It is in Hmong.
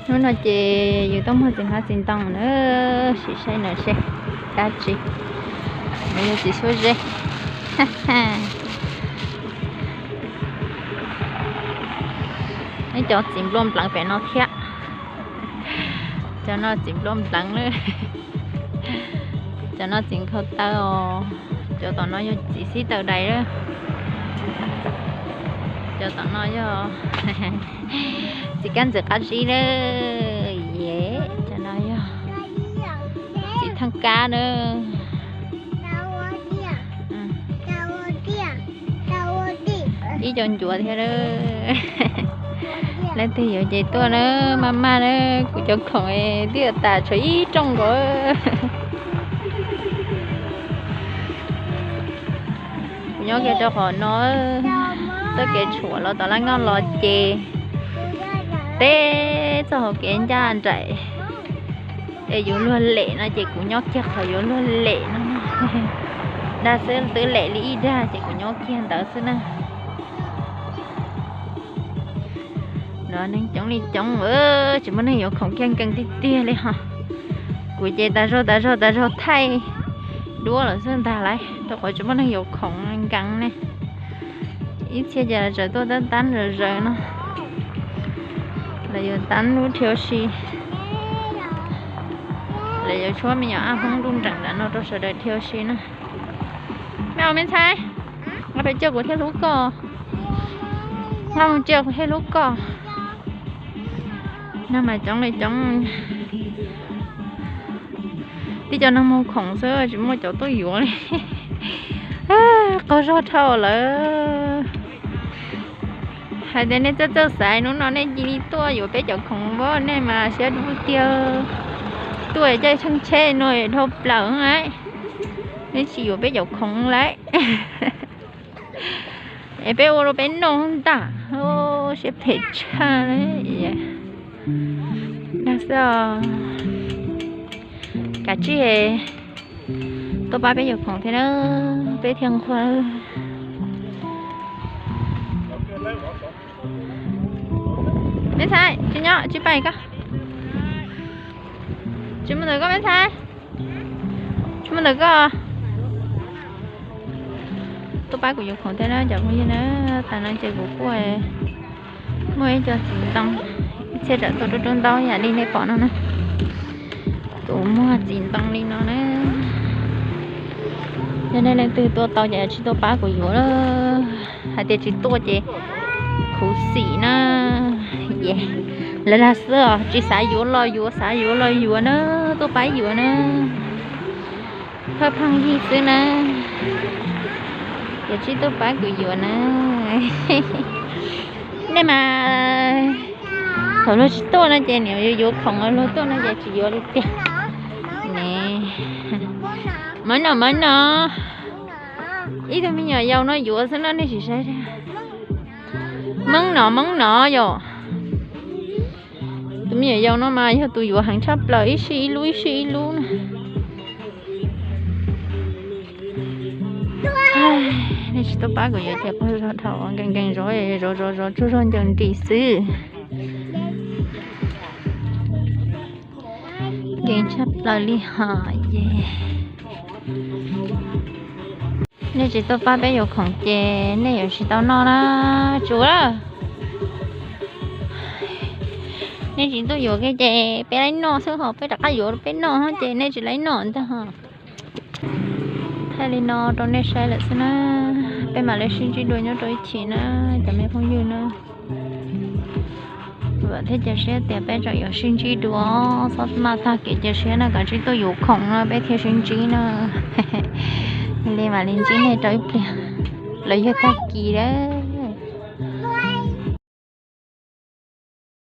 Hnub no ces yus tuaj muag txiv hmab txiv ntoo na, sim saib no seb dab tsi. No yog txiv xyuab zeb. Ib cov txiv nplua npleev pem no thiab. Cov no txiv nplua npleev na. Cov no txiv nkhaus taw os. Cov tom no yog txiv xib taws dais lawm. Cov tom no yog txiv kab ntxawm qab zib lawm. Yes, cov no yog txiv theej kab na. Ib co ncuav thiab. Leej twg yuav ces tuaj na, maj maj na, kuv cov khoom twb tas tshuav ib rooj nkaus. Kuv nyob kiag rau qhov no, txoj kev tshuam los tom laj ngoj los ces teb txoj hauv kev ncaj nraim. Es yuav luag lem no ces kuv nyob kiag qhov yuav luag lem no. Dag xwb twb lem li ib dag ces kuv nyob kiag ntawd xwb na. No neeg coob li coob, tsis muaj neeg yuav khoom kiag nkees tiag tiag li ho. Kuv ces tas zog tas zog tas zog thaij duab lawm xwb ntag lauj, rau qhov tsis muaj neeg yuav khoom nkees ne. Ib txhia ces tseem tuaj tab tab zawv zawv no. Lawv yuav tab lub dhia ua si. Lawv yuav tshuab me nyuam ab hmoob nruj nreem ntawm no rau sawv daws dhia ua si na. Me au me ntxhais, nqa pes tsawg kuv thiaj hlub koj. Nqa mus tsawg kuv thiaj hlub koj. Neeg mas coob li coob. Tib co neeg muag khoom xwb tsis muaj cov tuaj yuav li. Qaug zog dhau lawm. Hais tias nej txawj txawj xaiv hnub no nej cia li tuaj yuav peb cov khoom as, nej mas siab dub tiag. Tuaj caij tsheej tsheb no dhau plaws lawm, nej tsis yuav peb cov khoom lawm. Es peb ua rau peb noj ntag, siab phem tshaj. Dag xwb os. Kav tsij tuaj pab peb yuav khoom thiab na, peb thiaj nquag. Me ntxhais, tsis nyob tsis pais koj. Tsis mus ntawm koj me ntxhais. Tsis mus ntawm koj. Tuaj pab kuv yuav khoom thiab na cov phooj ywg na. Tas no ces kuv kuj muaj ib co txiv ntoo, ib txhia tsam tuaj rub rub ntaub yam li nej pom no na. Kuv muag txiv ntoo li no na. Yog nej leej twg tuaj tau ces tsis tuaj pab kuv yuav, hais tias tsis tuaj ces khuv xim na. Lawv dag xwb os, tsis xav yuav los yuav, xav yuav los yuav na, tuaj pab yuav na. Phaj pheej yig xwb na, ces tsis tuaj pab kuv yuav na. Nej mas thaum luag tsis tuaj no ces niam yuav yuav khoom, luag tuaj no ces tsis yuav li tiag ne. Mov no, mov no. Ib tug me nyuam yaus no yuav xwb no nej sim saib. Meeb no, meeb no yom. Tus me nyuam yaus no mas yog tus yuav heev tshaj plaws, ib sij ib lub ib sij ib lub na. Nej tsis tuaj pab kuv yuav ces qaug zog dhau, nkees nkees zov zov zov zov tsuag zog ncaws nris xwb. Nkees tshaj plaws li hos ces nej tsis tuaj pab peb yuav khoom ces nej yuav tsis tau noj na. Tsuav, nej tsis tuaj yuav kiag ces peb laib noj xwb ho, peb rov qab yuav peb noj ces nej tsis laib noj ntag ho. Thaij li no rau nej saib lawm xwb na, peb mam li sib ntsib dua nyob rau ib chim na, cov me phooj ywg na. Vam thiab cia siab tias peb tseem yuav sib ntsib dua, txhob maj tag kev cia siab na, kav tsij tuaj yuav khoom no peb thiaj sib ntsib na. Li mam li ntsib nej rau ib pliag, los yog tag kis a.